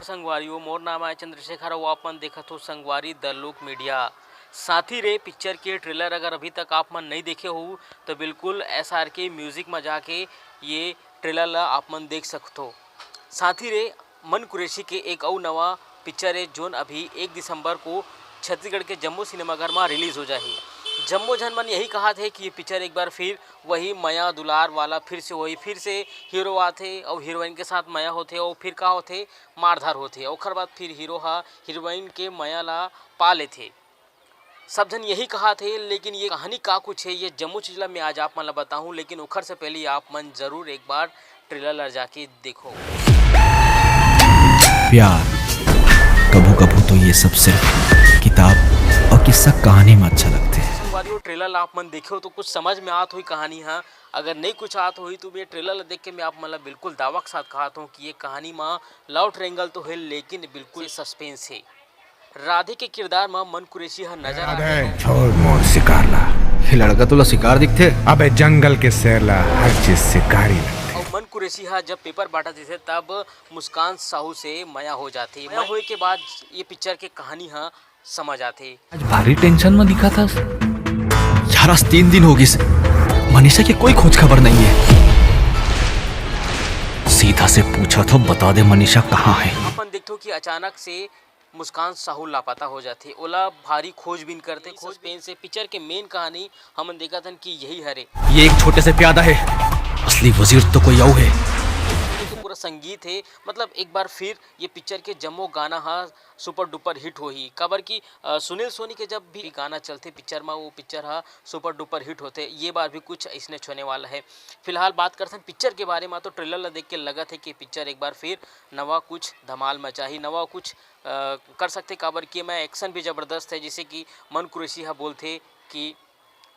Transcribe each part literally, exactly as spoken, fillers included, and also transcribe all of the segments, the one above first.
संगवारी हो, मोर नाम है चंद्रशेखर, अउ आप मन देखत हो संगवारी द लुक मीडिया। साथी रे, पिक्चर के ट्रेलर अगर अभी तक आप मन नहीं देखे हो, तो बिल्कुल एस आर के म्यूजिक में जाके ये ट्रेलर ला आप मन देख सकत हो। साथी रे, मन कुरैशी के एक अउ नवा पिक्चर है, जोन अभी एक दिसंबर को छत्तीसगढ़ के जम्मो सिनेमाघर में रिलीज हो जाही। जम्मो झन मन यही कहा थे कि ये पिक्चर एक बार फिर वही मया दुलार वाला फिर से, वही फिर से हीरो आथे और हीरोइन के साथ मया होथे और फिर का होथे, मारधार होथे। ओखर बाद फिर हीरो हा हीरोइन के मया ला पा लेथे। सब झन यही कहा थे, लेकिन ये कहानी का कुछ है, ये जम्मो चीज ला मैं आज आप मन ला बताहूँ। लेकिन ओखर से पहले आप मन जरूर एक बार ट्रेलर ला जाके देखो। प्यार, कभू कभू तो ये सब सिर्फ किताब और किस्सा कहानी में अच्छा लगते हैं। संगवारी हो, ट्रेलर ला आप मन देखे हो तो कुछ समझ में आत होही कहानी हा। अगर नहीं कुछ आत होही तो ये ट्रेलर ला देख के मैं आप मन ला बिल्कुल दावा के साथ कहत हूँ कि ये कहानी मा लव ट्रायंगल तो है, लेकिन बिल्कुल सस्पेंस है। राधे के किरदार मा मन कुरैशी हा नजर आ रहा है। छोड़ मोर शिकार ला। ये लड़का तोला शिकार दिखथे? अबे जंगल के शेर ला हर चीज शिकारी लगथे। और मन कुरैशी हा जब पेपर बांटत रहिथे तब मुस्कान साहू से मया हो जाथे। मया होए के बाद ये पिक्चर के कहानी हा समझ आथे। आज भारी टेंशन में दिखा था। यार, आज तीन दिन हो गिस, मनीषा की कोई खोज खबर नहीं है। सीधा से पूछा था, बता दे मनीषा कहाँ है। अपन देखथो कि अचानक से मुस्कान साहू लापता हो जाथे। ओला भारी खोजबीन करथे। खोजबीन से पिक्चर के मेन कहानी हमन देखत हन कि यही हरे। ये एक छोटे से प्यादा है, असली वजीर तो कोई और है। तो पूरा संगीत है, मतलब एक बार फिर ये पिक्चर के जम्मो गाना हा सुपर डुपर हिट होही। काबर कि अ, सुनील सोनी के जब भी गाना चलथे पिक्चर मा, वो पिक्चर हा सुपर डुपर हिट होथे। ये बार भी कुछ इसने होने वाला है। फिलहाल बात करथन पिक्चर के बारे में, तो ट्रेलर ला देख के लगत है कि पिक्चर एक बार फिर नवा कुछ धमाल मचाही, नवा कुछ अ, कर सकथे। काबर कि मैं एक्शन भी जबरदस्त है, जैसे कि मन कुरैशी हा बोलथे कि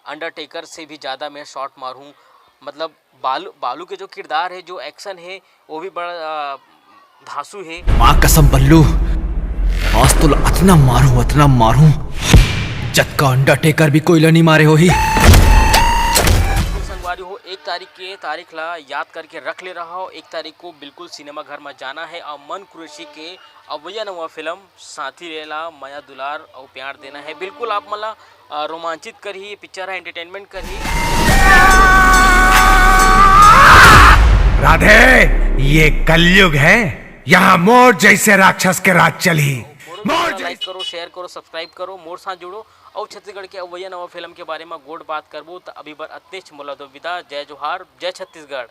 अंडरटेकर से भी ज़्यादा मैं शॉट मारूँ। मतलब बालू बालू के जो किरदार है, जो एक्शन है, वो भी बड़ा अ, धांसू है। माँ कसम बल्लू, आज तो अतना मारूं, अतना मारूं, जतका अंडरटेकर भी कोई ला नहीं मारे होही। संगवारी हो, एक तारीख के तारीख ला याद करके रख ले रहा हो। एक तारीख को बिल्कुल सिनेमा घर में जाना है और मन कुरैशी के अवैया नवा फिल्म साथी रे ला मया दुलार और प्यार देना है। बिल्कुल आप मन ला अ, रोमांचित करही, पिक्चर है एंटरटेनमेंट करही। राधे, ये कलयुग है, यहाँ मोर जैसे राक्षस के राज चलही। मोर लाइक करो, शेयर करो, सब्सक्राइब करो, मोर साथ जुड़ो और छत्तीसगढ़ के अवैया नवा फिल्म के बारे में गोठ बात करबो। तो अभी बर अतनेच, मोला दो विदा। जय जोहार, जय छत्तीसगढ़।